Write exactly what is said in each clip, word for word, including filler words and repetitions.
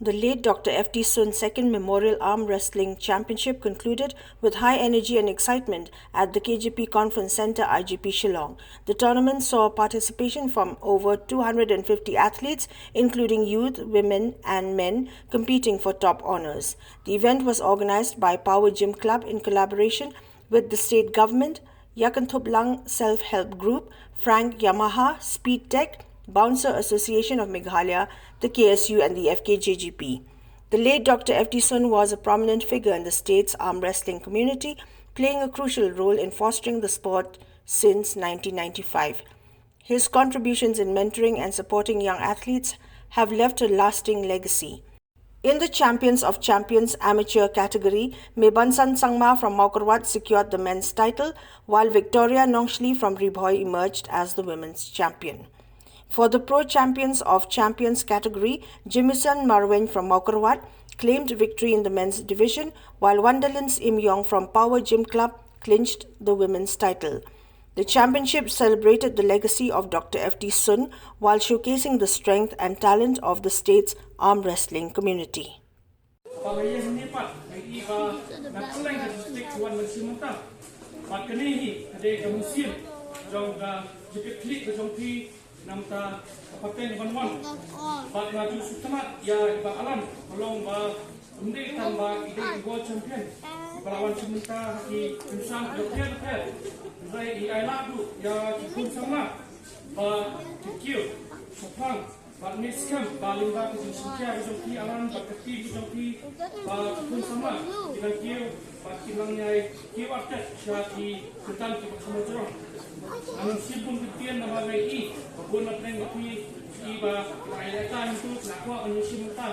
The late Doctor F T Sun Second Memorial Arm Wrestling Championship concluded with high energy and excitement at the K J P Conference Centre, I G P, Shillong. The tournament saw participation from over two hundred fifty athletes, including youth, women, and men, competing for top honours. The event was organised by Power Gym Club in collaboration with the state government, Yakanthuplang Self Help Group, Frank Yamaha, Speed Tech, Bouncer Association of Meghalaya, the K S U, and the F K J G P. The late Doctor F T Sun was a prominent figure in the state's arm wrestling community, playing a crucial role in fostering the sport since nineteen ninety-five. His contributions in mentoring and supporting young athletes have left a lasting legacy. In the Champions of Champions amateur category, Mebansan Sangma from Mawkyrwat secured the men's title, while Victoria Nongshli from Ri Bhoi emerged as the women's champion. For the Pro Champions of Champions category, Jimison Marwein from Mawkyrwat claimed victory in the men's division, while Wanderlins Imyong from Power Gym Club clinched the women's title. The championship celebrated the legacy of Doctor F T Sun while showcasing the strength and talent of the state's arm wrestling community. Ba nga ïeng hangne pat, nga ïohi ba na kylleng ka district ki wan mynsiem mynta. Bad kane hi ka dei ka mynsiem jong ka jingkitkhlieh ka jong phi na ka bynta ka pateng ban wan. Bad nga ju sngewtynnat ïa i Bah Alan, ka long ba ym dei tang ba i dei i world champion, i ba la wan sha mynta ha ki kynsan bapher bapher. Hynrei i ailad ruh ïa ki khun samla ba ki kiew shaphang. Bad nga ngeit skhem ba lyngba ka jingshim khia ka jong phi Alan bad ka team ka jong phi, ba ki khun samla kin nang kiew bad kin nang ïai kiew artat sha ki kyrdan kiba kham jrong. Nga ngeit shibun kyntien namar nga ïohi ba bun na pdeng jong phi i ba la ïa ka ntu na kwah ban ïashim bynta.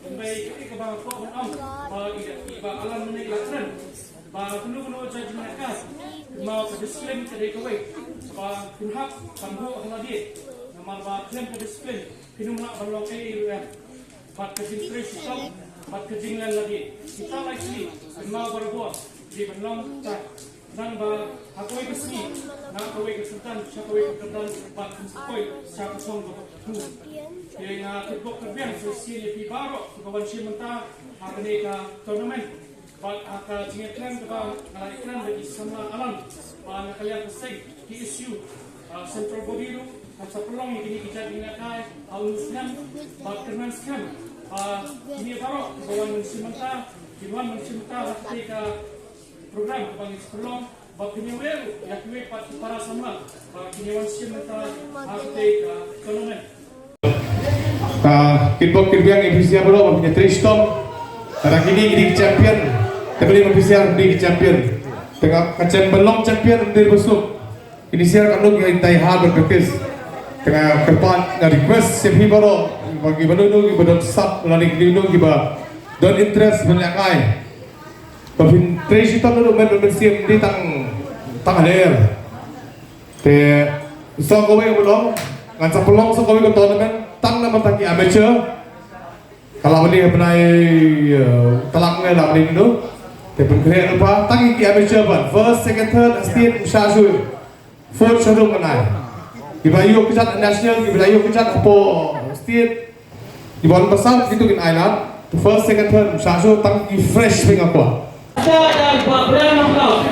Hynrei kaei kaba nga kwah ban ong ba i, i Bah Alan mynne i la kren ba kano kano ka jingïalehkai, kynmaw ka discipline ka dei kawei, ba phin hap ban buh ha lade. Namar ba khlem ka discipline phin ym lah ban long ei ei ruh em. Bad ka jingtrei shitom bad ka jinglen lade, kita lai tylli kynmaw barabor dei ban long tai. Nang ba ha kawei ka sngi na kawei ka kyrdan sha kawei ka kyrdan bad phin poi sha ka song kaba kyrduh. Te nga kyrpad kyrbiang sa shisien ïa phi baroh kiba wan shim bynta ha kane ka tournament. Bad ha ka jingïakren kaba nga la ïakren bad i samla Alan, ba na ka liang ka seng K S U, ah, central body ruh kan sa pynlong ïa kine ki jait jingïalehkai ha u snem. Bad kyrmen skhem ba kine baroh kiba wan mynsiem mynta kin wan mynsiem mynta ha katei ka program kaba ngi sa pynlong. Ba kine ruh ïa kiwei pat ki para samla ba kine wan shim mynta ha katei ka tournament. Ah, kyrpad kyrbiang ïa phi sha baroh ba phi trei shitom. Tang kine ki dei ki champion. Te balei ba phi sha dei ki champion? Te ka, ka champion long champion ym dei ba suk. Kine sha ka long ïa tai ha ba practice. Te nga kyrpad, nga request sha phi baroh ba kiba don, kiba don sap lane kiba don, kiba don interest ban ïa kai. Ba phin trei shitom na ruh, men ba mynsiem dei tang, tang hader. Te sa kawei ka long, ngan sa pynlong sa kawei ka tournament tang na bynta ki amateur. Ka la bani ha bnai, eh, Tlak ne la bani mynno. Te pynkhreh lypa tang ki amateur ban. First, second, third, state, ym shah shuh. Fourth shaduh ngan ai. Kiba ïoh kjat national, kiba ïoh kjat hapoh state. Kiba wan ba sah kito kin ai lad. First, second, third, ym shah shuh, tang ki fresh phi nga kwah. Third, Ibrahim Nongkhlaw.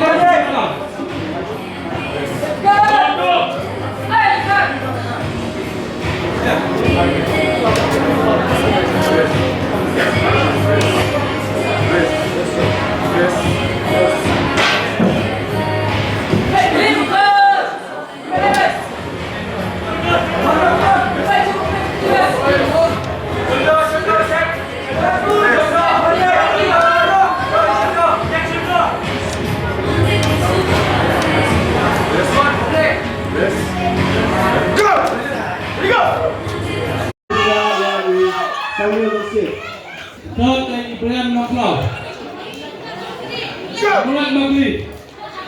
Muhammad Magri.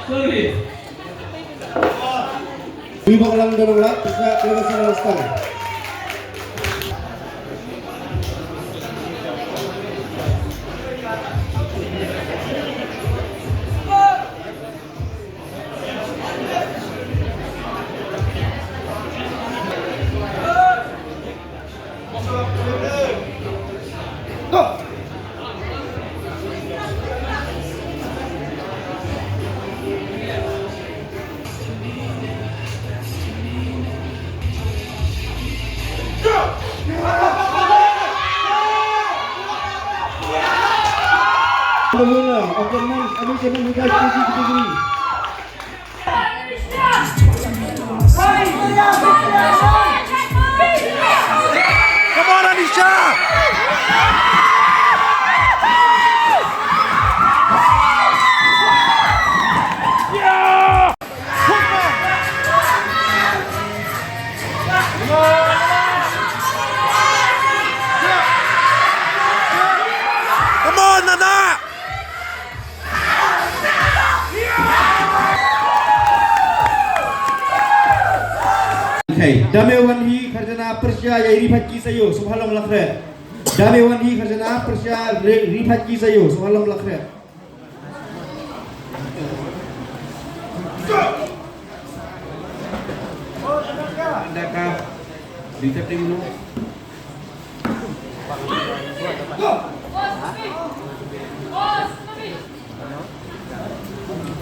Sorry. Wi bok lang dong lang, kita kita sana stang. Come on, Anisha! Come on, Nana! Okay, dame wan hi kharjana pyrshah ïa i Ri Phaitki Sayo, sngewbha long lakhreh. Dame wan hi kharjana pyrshah Ri, Ri Phaitki Sayo, sngewbha long lakhreh.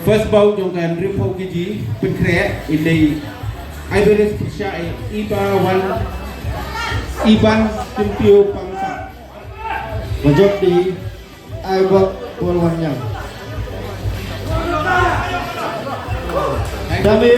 First bout jong ka hynriewphew kg pynkhreh, i dei Iberis Pyrshah, i Iba Wan, Iban Tympio Pangsa. Ba jop di Ai Bok Polwanyang. Dame.